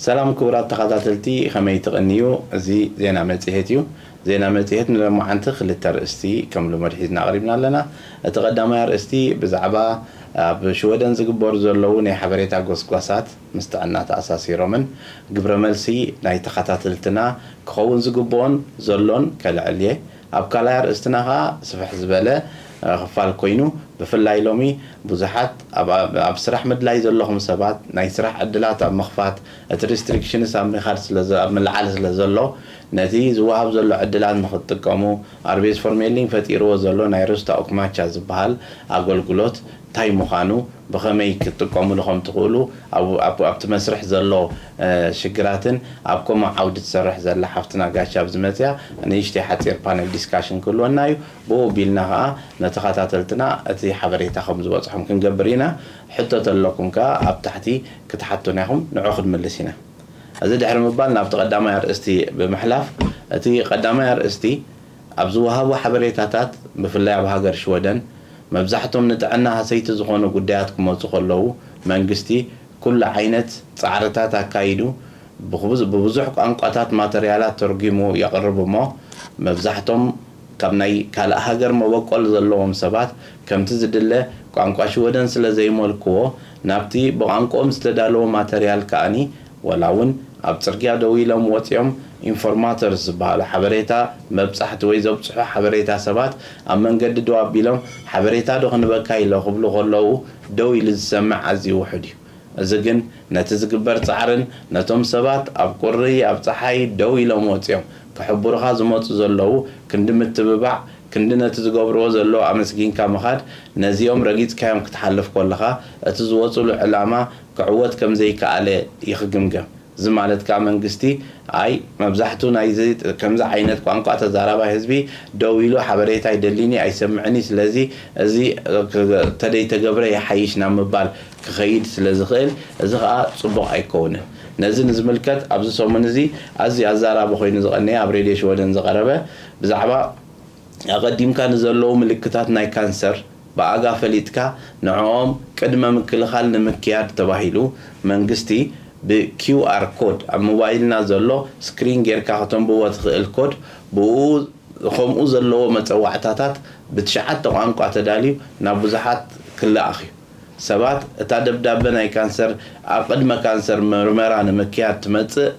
ሰላም ክቡራት ተኸታተልቲ፣ ከመይ ትቕንዩ? እዚ ዜና መጽሔት እዩ። ዜና መጽሔት ንሎማዓንቲ ክልተ ኣርእስቲ ከም ልሙድ ሒዝና ኣቕሪብና ኣለና። እቲ ቀዳማይ ኣርእስቲ ብዛዕባ ኣብ ሽወደን ዝግበሩ ዘለዉ ናይ ሓበሬታ ጎስጓሳት ምስ ጥዕና ተኣሳሲሮምን ግብረ መልሲ ናይ ተኸታተልትና ክኸውን ዝግብኦን ዘሎን ከልዕል እየ። ኣብ ካልኣይ ኣርእስትና ኸኣ ስፍሕ ዝበለ ክፋል ኮይኑ፣ ብፍላይ ሎሚ ብዙሓት ኣብ ስራሕ ምድላይ ዘለኹም ሰባት ናይ ስራሕ ዕድላት ኣብ ምኽፋት፣ እቲ ሪስትሪክሽንስ ኣብ ምኻድ ስለ ኣብ ምልዓል ስለ ዘሎ፣ ነቲ ዝወሃብ ዘሎ ዕድላት ንኽትጥቀሙ ኣርቤዝ ፎርሜሊን ፈጢርዎ ዘሎ ናይ ሩስታ ኦክማቻ ዝበሃል ኣገልግሎት እንታይ ምዃኑ፣ ብኸመይ ክትጥቀምሉ ከም ትኽእሉ ኣብቲ መስርሕ ዘሎ ሽግራትን ኣብ ከምኡ ዓውዲ ትሰርሕ ዘላ ሓፍትና ጋሻ ኣብዚ መፅያ ንእሽተይ ሓፂር ፓነል ዲስካሽን ክህልወና እዩ። ብኡ ኣቢልና ከዓ ነተኸታተልትና እቲ ሓበሬታ ከም ዝበፅሖም ክንገብር ኢና። ሕቶ ተለኩም ከዓ ኣብ ታሕቲ ክትሓቱና ኢኹም፣ ንዑ ክንምልስ ኢና። እዚ ድሕሪ ምባል ናብቲ ቀዳማይ ኣርእስቲ ብምሕላፍ፣ እቲ ቀዳማይ ኣርእስቲ ኣብ ዝወሃቡ ሓበሬታታት ብፍላይ ኣብ ሃገር ሽወደን መብዛሕቶም ንጥዕና ሃሰይቲ ዝኾኑ ጉዳያት ክመፁ ከለዉ መንግስቲ ኩሉ ዓይነት ፃዕርታት ኣካይዱ ብብዙሕ ቋንቋታት ማተርያላት ተርጒሙ የቕርብ እሞ መብዛሕቶም ካብ ናይ ካልእ ሃገር መበቆል ዘለዎም ሰባት ከምቲ ዝድለ ቋንቋ ሽወደን ስለ ዘይመልክዎ ናብቲ ብቋንቋኦም ዝተዳለወ ማተርያል ከኣኒ ወላ እውን ኣብ ጽርግያ ደው ኢሎም ወጺኦም ኢንፎርማተርስ ዝበሃሉ ሓበሬታ መብጻሕቲ ወይ ዘብጽሑ ሓበሬታ ሰባት ኣብ መንገዲ ደው ኣቢሎም ሓበሬታ ዶ ክንበካ ኢሎ ክብሉ ከለዉ ደው ኢሉ ዝሰምዕ ኣዝዩ ውሑድ እዩ። እዚ ግን ነቲ ዝግበር ጻዕርን ነቶም ሰባት ኣብ ቁሪ ኣብ ጸሓይ ደው ኢሎም ወጺኦም ክሕብሩኻ ዝመጹ ዘለዉ ክንዲ ምትብባዕ ክንዲ ነቲ ዝገብርዎ ዘለዉ ኣመስጊንካ ምኻድ ነዚኦም ረጊጽካዮም ክትሓልፍ ከለኻ እቲ ዝወጽሉ ዕላማ ክዕወት ከም ዘይከኣለ ይኽግምገም። እዚ ማለት ከኣ መንግስቲ ኣይ መብዛሕቱ ናይዚ ከምዚ ዓይነት ቋንቋ ተዛራባይ ህዝቢ ደው ኢሉ ሓበሬታ ኣይደሊኒ ኣይሰምዕኒ ስለዚ እዚ ተደይተገብረ ይሓይሽ ናብ ምባል ክኸይድ ስለ ዝኽእል እዚ ከኣ ጽቡቕ ኣይከውንን። ነዚ ንዝምልከት ኣብዚ ሰሙን እዚ ኣዝዩ ኣዛራቢ ኮይኑ ዝቐነየ ኣብ ሬድዮ ሽወደን ዝቐረበ ብዛዕባ ኣቐዲምካ ንዘለዉ ምልክታት ናይ ካንሰር ብኣጋ ፈሊጥካ ንዕኦም ቅድመ ምክልኻል ንምክያድ ተባሂሉ መንግስቲ ብ QR ኮድ ኣብ ሞባይልና ዘሎ ስክሪን ጌርካ ከተንብቦ ትኽእል ኮድ ብኡ ከምኡ ዘለዎ መጸዋዕታታት ብትሽዓተ ቋንቋ ተዳልዩ ናብ ብዙሓት ክለኣኽ እዩ። ሰባት እታ ደብዳበ ናይ ካንሰር ኣብ ቅድመ ካንሰር ምርመራ ንምክያድ ትመጽእ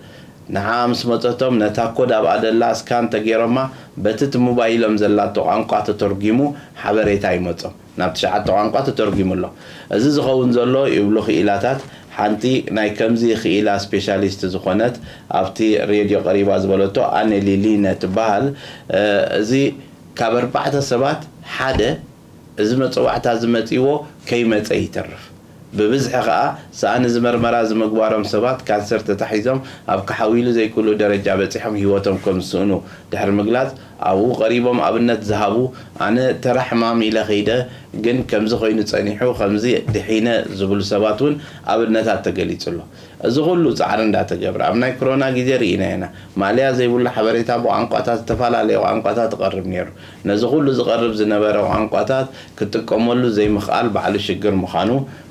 ንዓ ምስ መጸቶም ነታ ኮድ ኣብኣ ደላ ስካን ተገይሮማ በቲ እቲ ሞባይሎም ዘላቶ ቋንቋ ተተርጒሙ ሓበሬታ ይመጾም ናብ ትሽዓተ ቋንቋ ተተርጒሙ ኣሎ። እዚ ዝኸውን ዘሎ ይብሉ ክኢላታት ሓንቲ ናይ ከምዚ ክኢላ ስፔሻሊስት ዝኾነት ኣብቲ ሬድዮ ቀሪባ ዝበለቶ ኣነ ሊሊነ ትበሃል። እዚ ካብ ኣርባዕተ ሰባት ሓደ እዚ መጸዋዕታ እዚ መጺዎ ከይመጸ ይተርፍ። ብብዝሒ ከኣ ሰኣን እዚ መርመራ እዚ ምግባሮም ሰባት ካንሰር ተታሒዞም ኣብ ክሓውይሉ ዘይክእሉ ደረጃ በጺሖም ህይወቶም ከም ዝስእኑ ድሕሪ ምግላጽ ኣብኡ ቀሪቦም ኣብነት ዝሃቡ ኣነ ተራ ሕማም ኢለ ከይደ ግን ከምዚ ኮይኑ ጸኒሑ ከምዚ ድሒነ ዝብሉ ሰባት እውን ኣብነታት ተገሊጹ ኣሎ። እዚ ኩሉ ጻዕሪ እንዳተገብረ ኣብ ናይ ኮሮና ግዜ ርኢና ኢና። ማልያ ዘይብሉ ሓበሬታ ብቋንቋታት ዝተፈላለየ ቋንቋታት ይቐርብ ነይሩ። ነዚ ኩሉ ዝቐርብ ዝነበረ ቋንቋታት ክጥቀመሉ ዘይምኽኣል ባዕሉ ሽግር ምዃኑ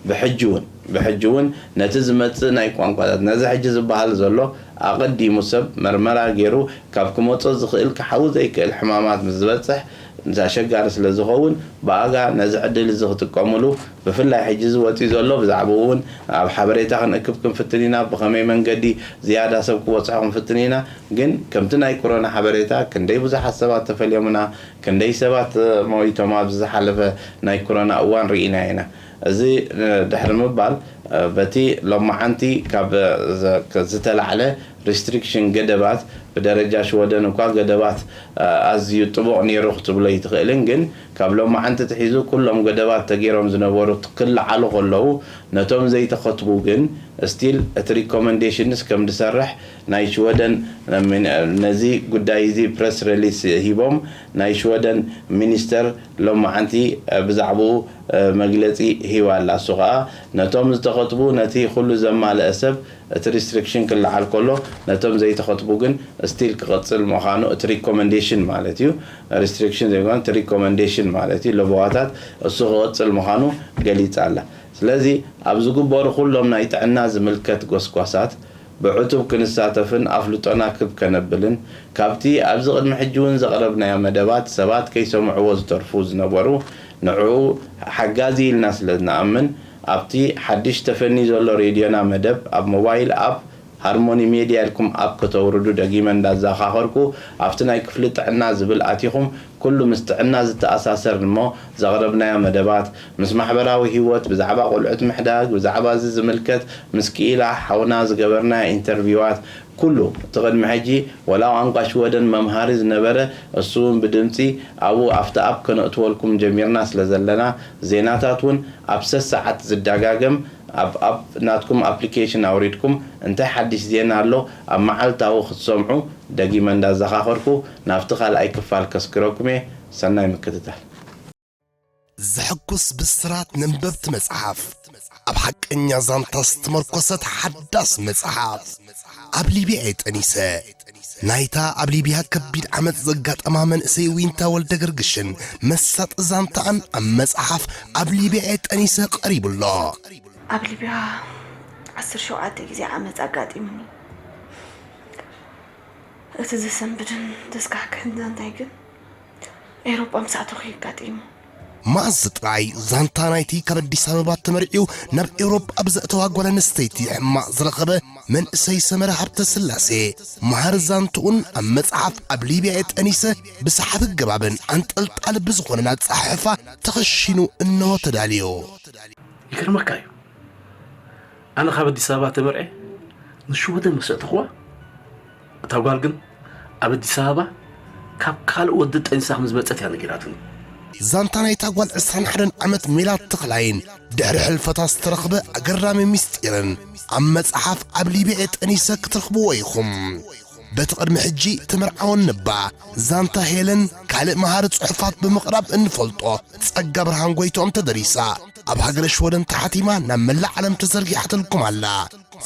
ብሕጂ እውን ብሕጂ እውን ነቲ ዝመጽእ ናይ ቋንቋታት ነዚ ሕጂ ዝበሃል ዘሎ ኣቐዲሙ ሰብ መርመራ ገይሩ ካብ ክመጾ ዝኽእል ክሓዊ ዘይክእል ሕማማት ምስ ዝበጽሕ ምስ ኣሸጋሪ ስለ ዝኸውን ብኣጋ ነዚ ዕድል እዚ ክጥቀምሉ ብፍላይ ሕጂ እዚ ወፂኡ ዘሎ ብዛዕባኡ እውን ኣብ ሓበሬታ ክንእክብ ክንፍትን ኢና። ብኸመይ መንገዲ ዝያዳ ሰብ ክበፅሖ ክንፍትን ኢና። ግን ከምቲ ናይ ኮሮና ሓበሬታ ክንደይ ብዙሓት ሰባት ተፈልዮምና፣ ክንደይ ሰባት ሞይቶም ኣብዚ ዝሓለፈ ናይ ኮሮና እዋን ርኢና ኢና። እዚ ድሕሪ ምባል በቲ ሎማዓንቲ ካብ ዝተላዕለ ሪስትሪክሽን ገደባት ብደረጃ ሽወደን እኳ ገደባት ኣዝዩ ጥቡቕ ነይሩ ክትብሎ ኣይትኽእልን፣ ግን ካብ ሎማዓንቲ ትሒዙ ኩሎም ገደባት ተገይሮም ዝነበሩ ክለዓሉ ከለዉ ነቶም ዘይተኸትቡ ግን ስቲል እቲ ሪኮመንዴሽንስ ከም ዝሰርሕ ናይ ሽወደን ነዚ ጉዳይ እዚ ፕረስ ሪሊስ ሂቦም ናይ ሽወደን ሚኒስተር ሎማዓንቲ ብዛዕባኡ መግለጺ ሂባ ኣላ። እሱ ከኣ ነቶም ዝተኸትቡ ነቲ ኩሉ ዘማልአ ሰብ እቲ ሪስትሪክሽን ክለዓል ከሎ ነቶም ዘይተኸትቡ ግን ስቲል ክቕጽል ምዃኑ እቲ ሪኮመንዴሽን ማለት እዩ። ሪስትሪክሽን ዘይኮነ እቲ ሪኮመንዴሽን ማለት እዩ። ለበዋታት እሱ ክቕጽል ምዃኑ ገሊጻ ኣላ። ስለዚ ኣብ ዝግበሩ ኩሎም ናይ ጥዕና ዝምልከት ጎስጓሳት ብዕቱብ ክንሳተፍን ኣፍልጦና ክብ ከነብልን፣ ካብቲ ኣብዚ ቅድሚ ሕጂ እውን ዘቕረብናዮ መደባት ሰባት ከይሰምዕዎ ዝተርፉ ዝነበሩ፣ ንዕኡ ሓጋዚ ኢልና ስለ ንኣምን፣ ኣብቲ ሓድሽ ተፈንዩ ዘሎ ሬድዮና መደብ ኣብ ሞባይል ኣፕ ሃርሞኒ ሜድያ ኢልኩም ኣፕ ከተውርዱ ደጊመ እንዳዘኻኸርኩ፣ ኣብቲ ናይ ክፍሊ ጥዕና ዝብል ኣቲኹም ኩሉ ምስ ጥዕና ዝተኣሳሰር እሞ ዘቕረብናዮ መደባት፣ ምስ ማሕበራዊ ህይወት፣ ብዛዕባ ቆልዑት ምሕዳግ፣ ብዛዕባ እዚ ዝምልከት ምስ ክኢላ ሓውና ዝገበርናዮ ኢንተርቪዋት፣ ኩሉ እቲ ቅድሚ ሕጂ ወላ ቋንቋ ሽወደን መምሃሪ ዝነበረ እሱ እውን ብድምፂ ኣብኡ ኣብቲ ኣፕ ከነእትወልኩም ጀሚርና ስለ ዘለና፣ ዜናታት እውን ኣብ ሰሰዓት ዝደጋገም ኣብ ኣፕ ናትኩም ኣፕሊኬሽን ኣውሪድኩም እንታይ ሓድሽ ዜና ኣሎ ኣብ መዓልታዊ ክትሰምዑ ደጊመ እንዳዘኻኸርኩ ናብቲ ካልኣይ ክፋል ከስግረኩም እየ። ሰናይ ምክትታል። ዘሐጉስ ብስራት ነንበብቲ መጽሓፍ፣ ኣብ ሓቀኛ ዛንታ ዝተመርኮሰት ሓዳስ መጽሓፍ። ኣብ ሊብያ እየ ጠኒሰ። ናይታ ኣብ ሊብያ ከቢድ ዓመጽ ዘጋጠማ መንእሰይ ዊንታ ወልደ ገርግሽን መሳጢ ዛንታኣን ኣብ መጽሓፍ ኣብ ሊብያ እየ ጠኒሰ ቀሪቡ ኣሎ። ኣብ ሊብያ ዓሰርተ ሸውዓተ ግዜ ዓመጽ ኣጋጢሙኒ። እቲ ዘሰንብድን ዘስካሕክሕን ዛንታይ ግን ኤውሮጳ ምስ ኣተኹ እዩ ኣጋጢሙ። መኣዝ ጥራይ ዛንታ ናይቲ ካብ ኣዲስ ኣበባ ተመርዕዩ ናብ ኤውሮጳ ብዘእተዋ ጓል ኣንስተይቲ ሕማቕ ዝረኸበ መንእሰይ ሰመረ ሃብተስላሴ መሃር ዛንትኡን ኣብ መጽሓፍ ኣብ ሊብያ እየ ጠኒሰ ብሰሓቢ ኣገባብን ኣንጠልጣሊ ብዝኾነን ኣጸሓሕፋ ተኸሺኑ እንሆ ተዳልዩ። ይገርመካ እዩ። ኣነ ካብ ኣዲስ ኣበባ ተመርዕየ ንሽወደን ምስ ኣእተኽዋ፣ እታ ጓል ግን ኣብ ኣዲስ ኣበባ ካብ ካልእ ወዲ ጠኒሳ ከም ዝመጸት እያ ነጊራትኒ። ዛንታ ናይታ ጓል ዕስራን ሓደን ዓመት ሜላት ተኽላይን ድሕሪ ሕልፈታ ዝተረኽበ ኣገራሚ ምስጢርን ኣብ መጽሓፍ ኣብ ሊብየ ጠኒሰ ክትረኽብዎ ኢኹም። በቲ ቅድሚ ሕጂ ትምርዓወኒ እባ ዛንታ ሄለን ካልእ መሃሪ ጽሑፋት ብምቕራብ እንፈልጦ ጸጋ ብርሃን ጎይትኦም ተደሪሳ። ኣብ ሃገረ ሽወደን ተሓቲማ ናብ መላእ ዓለም ተዘርጊሓትልኩም ኣላ።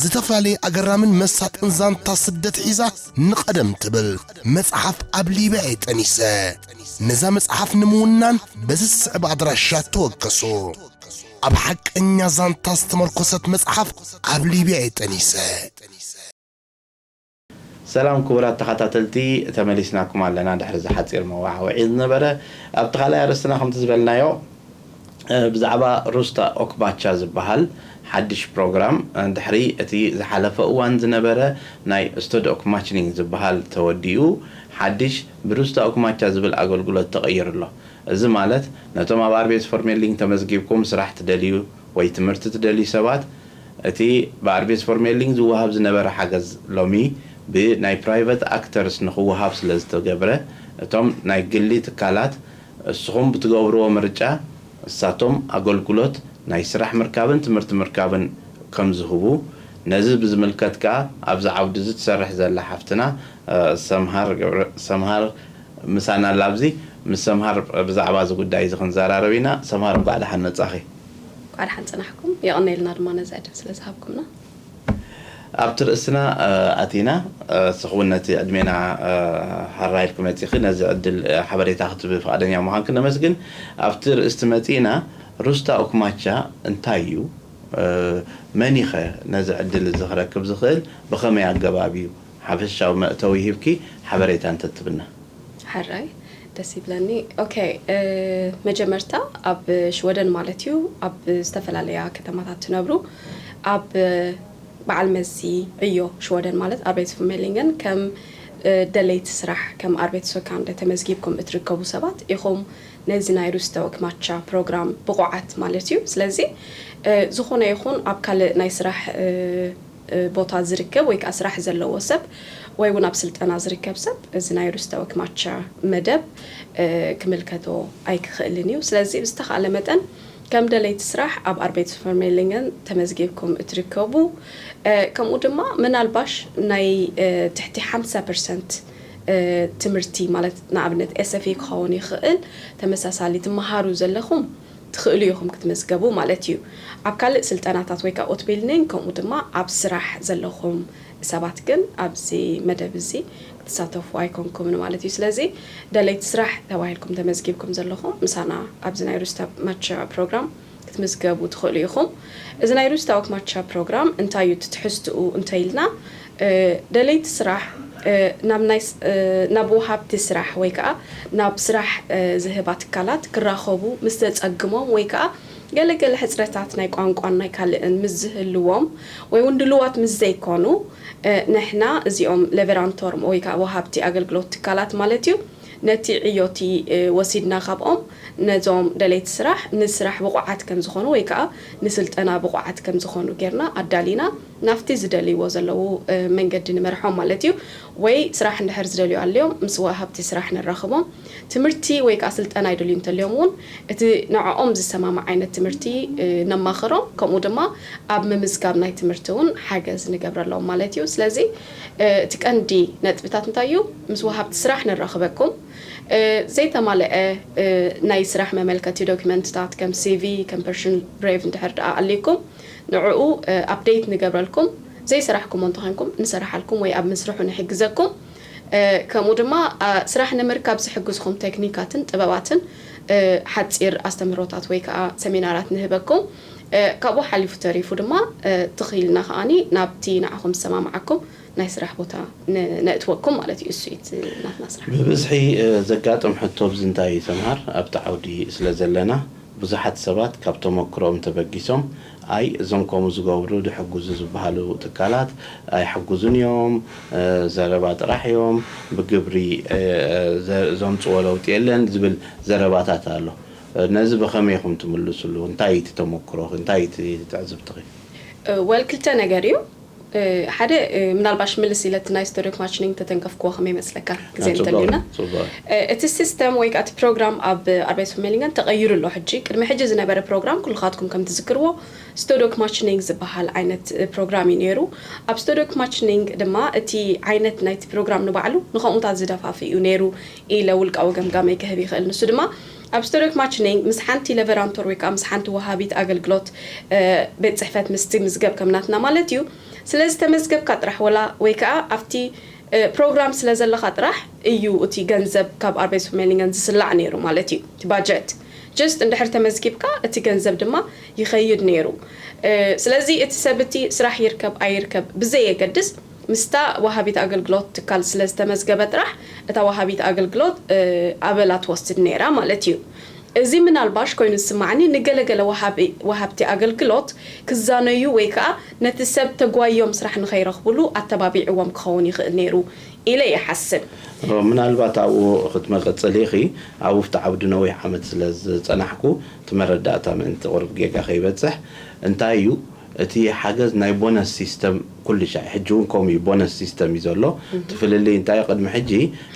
ዝተፈላለየ ኣገራምን መሳጥን ዛንታ ስደት ሒዛ ንቐደም ትብል መጽሓፍ ኣብ ሊብያ እየ ጠኒሰ። ነዛ መጽሓፍ ንምውናን በዚ ዝስዕብ ኣድራሻ ተወከሱ። ኣብ ሓቀኛ ዛንታ ዝተመርኮሰት መጽሓፍ ኣብ ሊብያ እየ ጠኒሰ። ሰላም ክቡራት ተኸታተልቲ፣ ተመሊስናኩም ኣለና ድሕሪ እዚ ሓጺር መወዓውዒ ዝነበረ። ኣብቲ ካልኣይ ኣርእስትና ከምቲ ዝበልናዮ፣ እ፣ ብዛዕባ ሩስታ ኦክማቻ ዝበሃል ሓድሽ ፕሮግራም፣ እ፣ ድሕሪ እቲ ዝሓለፈ እዋን ዝነበረ ናይ ስቶድ ኦክማችኒንግ ዝበሃል ተወዲኡ፣ ሓድሽ ብሩስታ ኦክማቻ ዝብል ኣገልግሎት ተቐይሩ ኣሎ። እዚ ማለት ነቶም ኣብ ኣርቤት ፎርሜሊንግ ተመዝጊብኩም ስራሕ ትደልዩ ወይ ትምህርቲ ትደልዩ ሰባት፣ እቲ ብኣርቤት ፎርሜሊንግ ዝወሃብ ዝነበረ ሓገዝ ሎሚ ብናይ ፕራይቨት ኣክተርስ ንኽወሃብ ስለ ዝተገብረ፣ እቶም ናይ ግሊ ትካላት እስኹም ብትገብርዎ ምርጫ እሳቶም ኣገልግሎት ናይ ስራሕ ምርካብን ትምህርቲ ምርካብን ከም ዝህቡ፣ ነዚ ብዝምልከት ከኣ ኣብዚ ዓውዲ እዚ ትሰርሕ ዘላ ሓፍትና ሰምሃር ገብረ ሰምሃር ምሳና ኣላ ኣብዚ። ምስ ሰምሃር ብዛዕባ እዚ ጉዳይ እዚ ክንዘራረብ ኢና። ሰምሃር እንኳዕ ደሓን መጻኺ። እንኳዕ ደሓን ጸናሕኩም። የቐነየልና ድማ ነዚ ዕድል ስለ ዝሃብኩምና። ኣብቲ ርእስና ኣቲና፣ ንስኺ እውን ነቲ ዕድሜና ሃራይ ኢልኪ መጺኺ ነዚ ዕድል ሓበሬታ ክትህቢ ፍቓደኛ ምዃንኪ ነመስግን። ኣብቲ ርእስቲ መጺእና፣ ሩስታ ኦክማቻ እንታይ እዩ? መን እዩ ኸ ነዚ ዕድል እዚ ክረክብ ዝኽእል? ብኸመይ ኣገባብ እዩ? ሓፈሻዊ መእተዊ ሂብኪ ሓበሬታ እንተትብና። ሕራይ ደስ ይብለኒ። ኦኬ፣ መጀመርታ ኣብ ሽወደን ማለት እዩ ኣብ ዝተፈላለያ ከተማታት ትነብሩ ኣብ በዓል መዚ ዕዮ ሽወደን ማለት ኣርቤትስፈርሜሊንገን ከም ደለይቲ ስራሕ ከም ኣርቤትሰካንደ ተመዝጊብኩም እትርከቡ ሰባት ኢኹም ነዚ ናይ ሩስተ ኦክማቻ ፕሮግራም ብቑዓት ማለት እዩ። ስለዚ ዝኾነ ይኹን ኣብ ካልእ ናይ ስራሕ ቦታ ዝርከብ ወይ ከዓ ስራሕ ዘለዎ ሰብ ወይ እውን ኣብ ስልጠና ዝርከብ ሰብ እዚ ናይ ሩስተ ኦክማቻ መደብ ክምልከቶ ኣይክኽእልን እዩ። ስለዚ ብዝተኻእለ መጠን ከም ደለይቲ ስራሕ ኣብ ኣርቤትስፈርሜሊንገን ተመዝጊብኩም እትርከቡ ከምኡ ድማ ምናልባሽ ናይ ትሕቲ ሓምሳ ፐርሰንት ትምህርቲ ማለት ንኣብነት ኤስኤፍኢ ክኸውን ይኽእል ተመሳሳሊ ትመሃሩ ዘለኹም ትኽእሉ ኢኹም ክትምዝገቡ ማለት እዩ። ኣብ ካልእ ስልጠናታት ወይ ከዓ ኦትቢልኒንግ ከምኡ ድማ ኣብ ስራሕ ዘለኹም ሰባት ግን ኣብዚ መደብ እዚ ክትሳተፉ ኣይኮንኩምን ማለት እዩ። ስለዚ ደለይቲ ስራሕ ተባሂልኩም ተመዝጊብኩም ዘለኹም ምሳና ኣብዚ ናይ ሩስታ ማቻ ፕሮግራም ክትምዝገቡ ትኽእሉ ኢኹም። እዚ ናይ ሩስታ ኦክማቻ ፕሮግራም እንታይ እዩ ትትሕዝትኡ እንተኢልና፣ ደለይቲ ስራሕ ናብ ናይ ናብ ወሃብቲ ስራሕ ወይ ከዓ ናብ ስራሕ ዝህባ ትካላት ክራኸቡ ምስ ዘፀግሞም ወይ ከዓ ገለገለ ሕፅረታት ናይ ቋንቋን ናይ ካልእን ምስ ዝህልዎም ወይ እውን ድልዋት ምስ ዘይኮኑ፣ ንሕና እዚኦም ሌቨራንቶር ወይ ከዓ ወሃብቲ ኣገልግሎት ትካላት ማለት እዩ፣ ነቲ ዕዮቲ ወሲድና ካብኦም ነዞም ደለይቲ ስራሕ ንስራሕ ብቑዓት ከም ዝኾኑ ወይ ከዓ ንስልጠና ብቑዓት ከም ዝኾኑ ጌርና ኣዳሊና ናብቲ ዝደልይዎ ዘለዉ መንገዲ ንመርሖም ማለት እዩ። ወይ ስራሕ እንድሕር ዝደልዩ ኣልዮም ምስ ወሃብቲ ስራሕ ነራኽቦም። ትምህርቲ ወይ ከዓ ስልጠና ይደልዩ እንተልዮም እውን እቲ ንዕኦም ዝሰማማዕ ዓይነት ትምህርቲ ነማኽሮም። ከምኡ ድማ ኣብ ምምዝጋብ ናይ ትምህርቲ እውን ሓገዝ ንገብረሎም ማለት እዩ። ስለዚ እቲ ቀንዲ ነጥብታት እንታይ እዩ? ምስ ወሃብቲ ስራሕ ነራኽበኩም። ዘይተማልአ ናይ ስራሕ መመልከቲ ዶክመንትታት ከም ሲቪ፣ ከም ፐርሽን ብሬቭ እንድሕር ደኣ ኣልይኩም ንዕኡ ኣፕዴት ንገብረልኩም። ዘይሰራሕኩሞ እንተኾይንኩም ንሰርሓልኩም ወይ ኣብ ምስርሑ ንሕግዘኩም። ከምኡ ድማ ስራሕ ንምርካብ ዝሕግዝኹም ቴክኒካትን ጥበባትን ሓፂር ኣስተምህሮታት ወይ ከዓ ሰሚናራት ንህበኩም። ካብኡ ሓሊፉ ተሪፉ ድማ ትኽኢልና ከዓኒ ናብቲ ንዓኹም ዝሰማምዓኩም ናይ ስራሕ ቦታ ነእትወኩም ማለት እዩ። እሱ እዩ ናትና ስራሕ። ብብዝሒ ዘጋጥም ሕቶ ብዚ እንታይ እዩ ሰምሃር ኣብቲ ዓውዲ ስለ ዘለና ብዙሓት ሰባት ካብ ተመክሮኦም ተበጊሶም ኣይ እዞም ከምኡ ዝገብሩ ድሕግዙ ዝበሃሉ ትካላት ኣይሕግዙን እዮም፣ ዘረባ ጥራሕ እዮም፣ ብግብሪ ዘምፅዎ ለውጢ የለን ዝብል ዘረባታት ኣሎ። ነዚ ብኸመይ ኢኹም ትምልስሉ? እንታይ እቲ ተመክሮኺ? እንታይ እቲ ትዕዝብትኺ? ወል ክልተ ነገር እዩ። ሓደ ምናልባሽ ምልስ ኢለ እቲ ናይ ስቶዶክ ማችኒንግ ተተንከፍክዎ ከመይ ይመስለካ ግዜ እንተልና እቲ ሲስተም ወይ ከዓ እቲ ፕሮግራም ኣብ ኣርባይት ሜሊንገን ተቐይሩ ኣሎ። ሕጂ ቅድሚ ሕጂ ዝነበረ ፕሮግራም ኩልኻትኩም ከም ትዝክርዎ ስቶዶክ ማችኒንግ ዝበሃል ዓይነት ፕሮግራም እዩ ነይሩ። ኣብ ስቶዶክ ማችኒንግ ድማ እቲ ዓይነት ናይቲ ፕሮግራም ንባዕሉ ንኸምኡታት ዝደፋፍ እዩ ነይሩ ኢለ ውልቃዊ ገምጋመይ ክህብ ይኽእል። ንሱ ድማ ኣብ ስቶዶክ ማችኒንግ ምስ ሓንቲ ሌቨራንቶር ወይ ከዓ ምስ ሓንቲ ወሃቢት ኣገልግሎት ቤት ፅሕፈት ምስ ትምዝገብ ከምናትና ማለት እዩ። ስለዚ ተመዝገብካ ጥራሕ ወላ ወይ ከዓ ኣብቲ ፕሮግራም ስለ ዘለኻ ጥራሕ እዩ እቲ ገንዘብ ካብ ኣርባይት ሜሊንገን ዝስላዕ ነይሩ ማለት እዩ። እቲ ባጀት ጀስት እንድሕር ተመዝጊብካ እቲ ገንዘብ ድማ ይኸይድ ነይሩ። ስለዚ እቲ ሰብ እቲ ስራሕ ይርከብ ኣይርከብ ብዘየገድስ ምስታ ወሃቢት ኣገልግሎት ትካል ስለ ዝተመዝገበ ጥራሕ እታ ወሃቢት ኣገልግሎት ኣበላ ትወስድ ነይራ ማለት እዩ። እዚ ምናልባሽ ኮይኑ ዝስማዕኒ ንገለገለ ወሃብቲ ኣገልግሎት ክዛነዩ ወይ ከዓ ነቲ ሰብ ተጓዮም ስራሕ ንኸይረኽብሉ ኣተባቢዕዎም ክኸውን ይኽእል ነይሩ ኢለ ይሓስብ። ምናልባት ኣብኡ ክትመቐፅል ኢኺ ኣብኡ ፍቲ ዓውዲ ነዊሕ ዓመት ስለ ዝፀናሕኩ እቲ መረዳእታ ምእንቲ ቁሩብ ጌጋ ከይበፅሕ እንታይ እዩ እቲ ሓገዝ ናይ ቦነስ ሲስተም ኩሉ ሻዕ ሕጂ እውን ከምኡ እዩ ቦነስ ሲስተም እዩ ዘሎ እቲ ፍልልይ እንታይ እዩ ቅድሚ ሕጂ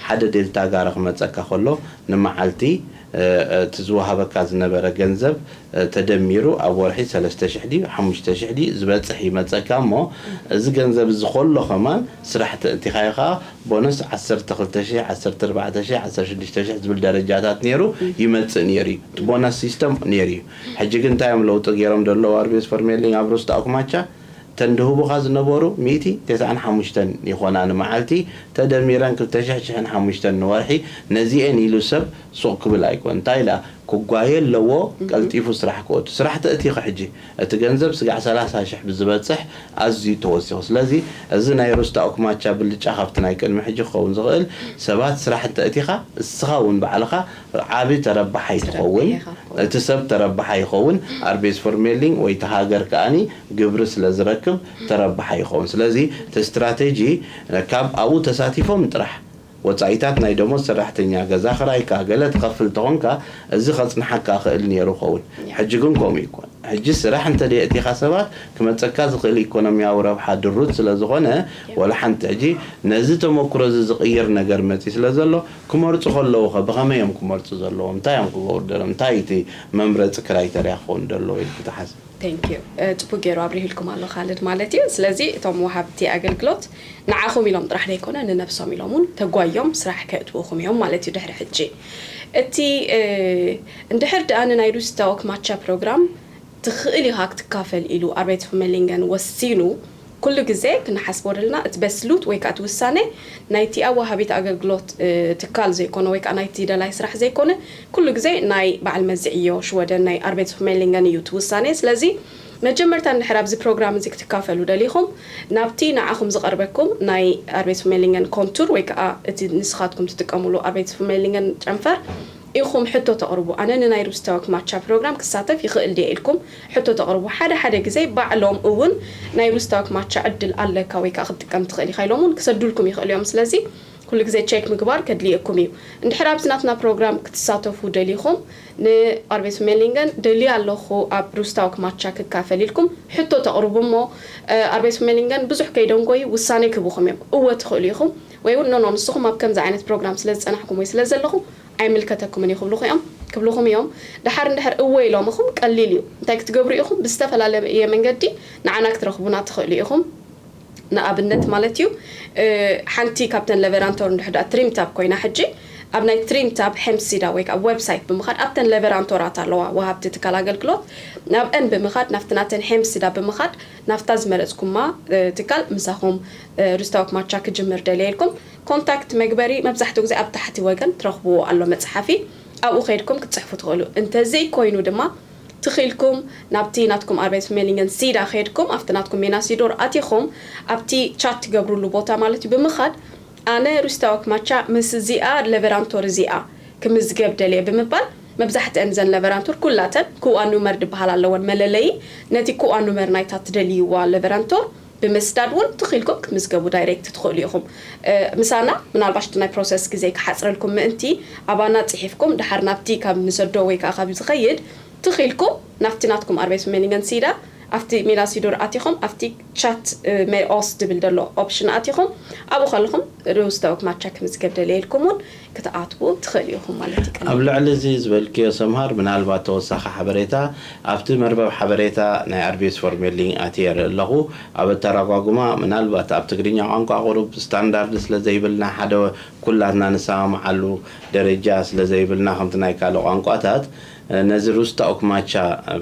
ሓደ ዴልታ ጋሪ ክመፀካ ከሎ ንመዓልቲ እቲ ዝወሃበካ ዝነበረ ገንዘብ ተደሚሩ ኣብ ወርሒ ሰለስተ ሽሕ ድዩ ሓሙሽተ ሽሕ ድዩ ዝበፅሕ ይመፀካ እሞ እዚ ገንዘብ እዚ ከሎ ከማን ስራሕ ተእቲኻዮ ከዓ ቦነስ ዓሰርተ ክልተ ሽሕ ዓሰርተ ኣርባዕተ ሽሕ ዓሰርተ ሽዱሽተ ሽሕ ዝብል ደረጃታት ነይሩ ይመፅእ ነይሩ እዩ እቲ ቦነስ ሲስተም ነይሩ እዩ ሕጂ ግን እንታይ እዮም ለውጢ ገይሮም ዘለዉ ኣርቤስ ፈርሜሊን ኣብ ሩስታ ኣኩማቻ ተን ድህቡኻ ዝነበሩ ሚእቲ ተስዓን ሓሙሽተን ይኾና ንመዓልቲ ተደሚረን ክልተ ሽሕ ሽሕን ሓሙሽተን ንወርሒ ነዚኤን ኢሉ ሰብ ሱቕ ክብል ኣይኮን እንታይ ኢላ ክጓየ ኣለዎ ቀልጢፉ ስራሕ ክወቱ ስራሕ ተእቲኺ ሕጂ እቲ ገንዘብ ስጋዕ ሰላሳ ሽሕ ብዝበፅሕ ኣዝዩ ተወሲኹ ስለዚ እዚ ናይ ሩስታ ኦክማቻ ብልጫ ካብቲ ናይ ቅድሚ ሕጂ ክኸውን ዝኽእል ሰባት ስራሕ እንተእቲኻ እስኻ እውን ባዕልኻ ዓቢ ተረባሓይ ትኸውን እቲ ሰብ ተረባሓይ ይኸውን ኣርቤስ ፎርሜሊንግ ወይ ተሃገር ከኣኒ ግብሪ ስለ ዝረክብ ተረባሓይ ይኸውን ስለዚ እቲ ስትራቴጂ ካብ ኣብኡ ተሳቲፎም ጥራሕ ወጻኢታት ናይ ደሞዝ ሰራሕተኛ ገዛ ክራይካ ገለ ትኸፍል ተኾንካ እዚ ከጽንሓካ ክእል ነይሩ ኸውን ሕጂ ግን ከምኡ ይኮን ሕጂ ስራሕ እንተ ደየእቲኻ ሰባት ክመጸካ ዝኽእል ኢኮኖሚያዊ ረብሓ ድሩት ስለ ዝኾነ ወላ ሓንቲ ሕጂ ነዚ ተመክሮ እዚ ዝቕይር ነገር መጺ ስለ ዘሎ ክመርጹ ከለዉ ኸ ብኸመይ እዮም ክመርጹ ዘለዎም እንታይ እዮም ክገብሩ ደሎም እንታይ እቲ መምረጺ ክራይተርያ ክኸውን ደለዎ ኢልኪ ትሓስብ Thank you ጽቡቅ ገይሩ ኣብሪህልኩም ኣሎ ካልድ ማለት እዩ። ስለዚ እቶም ወሃብቲ ኣገልግሎት ንዓኹም ኢሎም ጥራሕ ዘይኮነ ንነብሶም ኢሎም እውን ተጓዮም ስራሕ ከእትውኹም እዮም ማለት እዩ ድሕሪ ሕጂ። እቲ እንድሕር ደኣ ንናይ ሩስታ ኦክማቻ ፕሮግራም ትኽእል ኢኻ ክትካፈል ኢሉ ኣርቤት ፉመሊንገን ወሲኑ ኩሉ ግዜ ክንሓስቦ ደልና እቲ በስሉት ወይ ከዓ እቲ ውሳኔ ናይቲ ኣወሃቢት ኣገልግሎት ትካል ዘይኮነ ወይ ከዓ ናይቲ ደላይ ስራሕ ዘይኮነ፣ ኩሉ ግዜ ናይ በዓል መዚ ዕዮ ሽወደን ናይ ኣርቤትስፈርሜሊንገን እዩ እቲ ውሳኔ። ስለዚ መጀመርታ እንድሕር ኣብዚ ፕሮግራም እዚ ክትካፈሉ ደሊኹም፣ ናብቲ ንዓኹም ዝቐርበኩም ናይ ኣርቤትስፈርሜሊንገን ኮንቱር ወይ ከዓ እቲ ንስኻትኩም ትጥቀምሉ ኣርቤትስፈርሜሊንገን ጨንፈር ኢኹም ሕቶ ተቕርቡ። ኣነ ንናይ ሩስታወክ ማቻ ፕሮግራም ክሳተፍ ይኽእል ድየ ኢልኩም ሕቶ ተቕርቡ። ሓደ ሓደ ግዜ ባዕሎም እውን ናይ ሩስታወክ ማቻ ዕድል ኣለካ ወይ ከዓ ክትጥቀም ትኽእል ኢኻ ኢሎም እውን ክሰዱልኩም ይኽእሉ እዮም። ስለዚ ኩሉ ግዜ ቼክ ምግባር ከድልየኩም እዩ። እንድሕር ኣብዚ ናትና ፕሮግራም ክትሳተፉ ደሊኹም፣ ንኣርቤትስፈርሜሊንገን ደልየ ኣለኹ ኣብ ሩስታወክ ማቻ ክካፈል ኢልኩም ሕቶ ተቕርቡ እሞ ኣርቤትስፈርሜሊንገን ብዙሕ ከይደንጎዩ ውሳኔ ክህቡኹም እዮም። እወ ትኽእሉ ኢኹም ወይ እውን ኖኖ ንስኹም ኣብ ከምዚ ዓይነት ፕሮግራም ስለ ዝፀናሕኩም ወይ ስለ ዘለኹም ኣይምልከተኩምን እዩ ክብሉኹ እዮም ክብሉኹም እዮም። ደሓር እንድሕር እወ ኢሎምኹም ቀሊል እዩ። እንታይ ክትገብሩ ኢኹም? ብዝተፈላለየ መንገዲ ንዓና ክትረኽቡና ትኽእሉ ኢኹም። ንኣብነት ማለት እዩ ሓንቲ ካብተን ለቨራንቶር እንድሕዳ ትሪምታብ ኮይና ሕጂ ኣብ ናይ ትሪምታብ ሄምሲዳ ወይ ከዓ ዌብሳይት ብምኻድ ኣብተን ለቨራንቶራት ኣለዋ ወሃብቲ ትካል ኣገልግሎት ናብአን ብምኻድ ናብቲ ናተን ሄምሲዳ ብምኻድ ናብታ ዝመረፅኩማ ትካል ምሳኹም ሩስታወክ ማቻ ክጅምር ደልየ ኢልኩም ኮንታክት መግበሪ መብዛሕትኡ ግዜ ኣብ ታሕቲ ወገን ትረኽብዎ ኣሎ መፅሓፊ ኣብኡ ከይድኩም ክትፅሕፉ ትኽእሉ። እንተዘይኮይኑ ድማ ትኺልኩም ናብቲ ናትኩም ኣርቤትስፈርሜሊንገን ሲዳ ከይድኩም ኣብቲ ናትኩም ሜናሲዶር ኣቲኹም ኣብቲ ቻት ትገብሩሉ ቦታ ማለት እዩ ብምኻድ ኣነ ሩስታወክ ማቻ ምስ እዚኣ ለቨራንቶር እዚኣ ክምዝገብ ደልየ ብምባል መብዛሕትአን ዘን ለቨራንቶር ኩላተን ክዋ ኑመር ድበሃል ኣለወን መለለዪ ነቲ ክዋ ኑመር ናይታ ትደልይዋ ለቨራንቶር ብምስዳድ እውን ትኽኢልኩም ክትምዝገቡ ዳይሬክት ትኽእሉ ኢኹም ምሳና ምናልባሽ ናይ ፕሮሰስ ግዜ ክሓፅረልኩም ምእንቲ ኣባና ፅሒፍኩም ድሓር ናብቲ ካብ ንሰዶ ወይ ከዓ ካብ ዝኸይድ ትኽኢልኩም ናብቲ ናትኩም ኣርቤትስፈርሜሊንገን ሲዳ ኣብቲ ሜናሲዶር ኣቲኹም ኣብቲ ቻት ሜኦስ ድብል ዘሎ ኦፕሽን ኣቲኹም ኣብኡ ከለኹም ሩስታወክ ማቻ ክምዝገብ ደልየ ኢልኩም እውን ክትኣትዉ ትኽእሉ ኢኹም ማለት እዩ። ኣብ ልዕሊ እዚ ዝበልክዮ ሰምሃር ምናልባት ተወሳኺ ሓበሬታ ኣብቲ መርበብ ሓበሬታ ናይ ኣርቤትስፈርሜሊንግ ኣትየ ይርኢ ኣለኹ። ኣብ ኣተራጓጉማ ምናልባት ኣብ ትግርኛ ቋንቋ ቁሩብ ስታንዳርድ ስለ ዘይብልና ሓደ ኩላትና ንሰማምዓሉ ደረጃ ስለ ዘይብልና ከምቲ ናይ ካልእ ቋንቋታት ነዚ ሩስታወክ ማቻ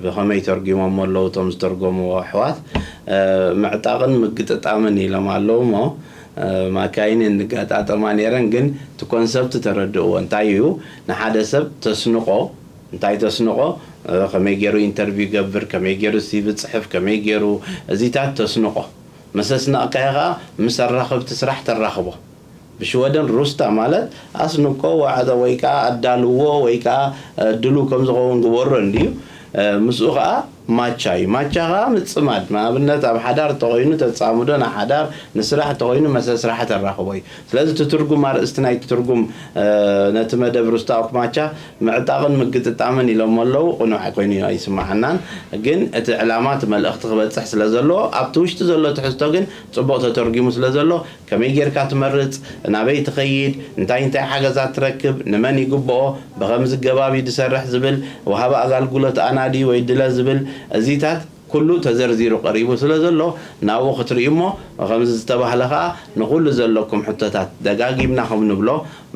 ብኸመይ ተርጒሞሞ ኣለዉ እቶም ዝተርጎምዎ ኣሕዋት ምዕጣቕን ምግጥጣምን ኢሎም ኣለዉ እሞ ማካይን ንጋጣጠማ ነይረን ግን እቲ ኮንሰፕት ተረድእዎ እንታይ እዩ ንሓደ ሰብ ተስንቆ እንታይ ተስንቆ ከመይ ገይሩ ኢንተርቪው ይገብር ከመይ ገይሩ ሲቪ ይፅሕፍ ከመይ ገይሩ እዚታት ተስንቆ ምስ ኣስነቕካዮ ከዓ ምስ ኣራኸብቲ ስራሕ ተራኽቦ ብሽወደን ሩስታ ማለት ኣስንቆ ዋዕዶ ወይ ከዓ ኣዳልዎ ወይ ከዓ ድሉ ከም ዝኸውን ግበሮ እንድዩ ምስኡ ከዓ ማቻ እዩ ማቻ ከዓ ምፅማድ ንኣብነት ኣብ ሓዳር ተኮይኑ ተፃምዶ ንሓዳር ንስራሕ ተኮይኑ መሰ ስራሕ ተራኽቦ እዩ ስለዚ እቲ ትርጉም ኣርእስቲ ናይቲ ትርጉም ነቲ መደብ ሩስታ ኦክማቻ ምዕጣቕን ምግጥጣምን ኢሎም ኣለዉ ቅኑዕ ኮይኑ ኣይስማዓናን ግን እቲ ዕላማ እቲ መልእኽቲ ክበፅሕ ስለ ዘለዎ ኣብቲ ውሽጢ ዘሎ ትሕዝቶ ግን ፅቡቕ ተተርጊሙ ስለ ዘሎ ከመይ ጌርካ ትመርጽ፣ ናበይ ትኸይድ፣ እንታይ እንታይ ሓገዛት ትረክብ፣ ንመን ይግብኦ፣ ብኸምዚ ገባብ እዩ ዝሰርሕ ዝብል፣ ወሃቢ ኣጋልግሎት ኣና ድዩ ወይ ድለ ዝብል፣ እዚታት ኩሉ ተዘርዚሩ ቀሪቡ ስለ ዘሎ ናብኡ ክትርእዩ እሞ፣ ከምዚ ዝተባህለ ከኣ ንኹሉ ዘለኩም ሕቶታት ደጋጊምና ከም ንብሎ፣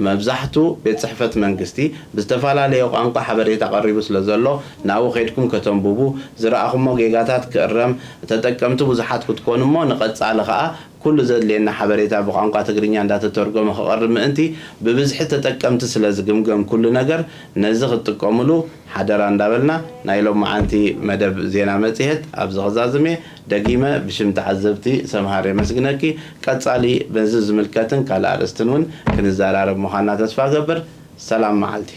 መብዛሕቱ ቤት ጽሕፈት መንግስቲ ብዝተፈላለየ ቋንቋ ሓበሬታ ቀሪቡ ስለ ዘሎ ናብኡ ከይድኩም ከተንብቡ፣ ዝረኣኹሞ ጌጋታት ክእረም፣ ተጠቀምቲ ብዙሓት ክትኮኑ እሞ ንቐጻሊ ከኣ ኩሉ ዘድልየና ሓበሬታ ብቋንቋ ትግርኛ እንዳተተርጎመ ክቐርብ ምእንቲ ብብዝሒ ተጠቀምቲ ስለ ዝግምገም ኩሉ ነገር ነዚ ክትጥቀምሉ ሓደራ እንዳበልና ናይ ሎማዓንቲ መደብ ዜና መጽሔት ኣብዚ ኸዛዝም እየ። ደጊመ ብሽም ተዓዘብቲ ሰምሃር የመስግነኪ። ቀጻሊ በዚ ዝምልከትን ካልእ ኣርእስትን እውን ክንዘራረብ ምዃንና ተስፋ እገብር። ሰላም መዓልቲ።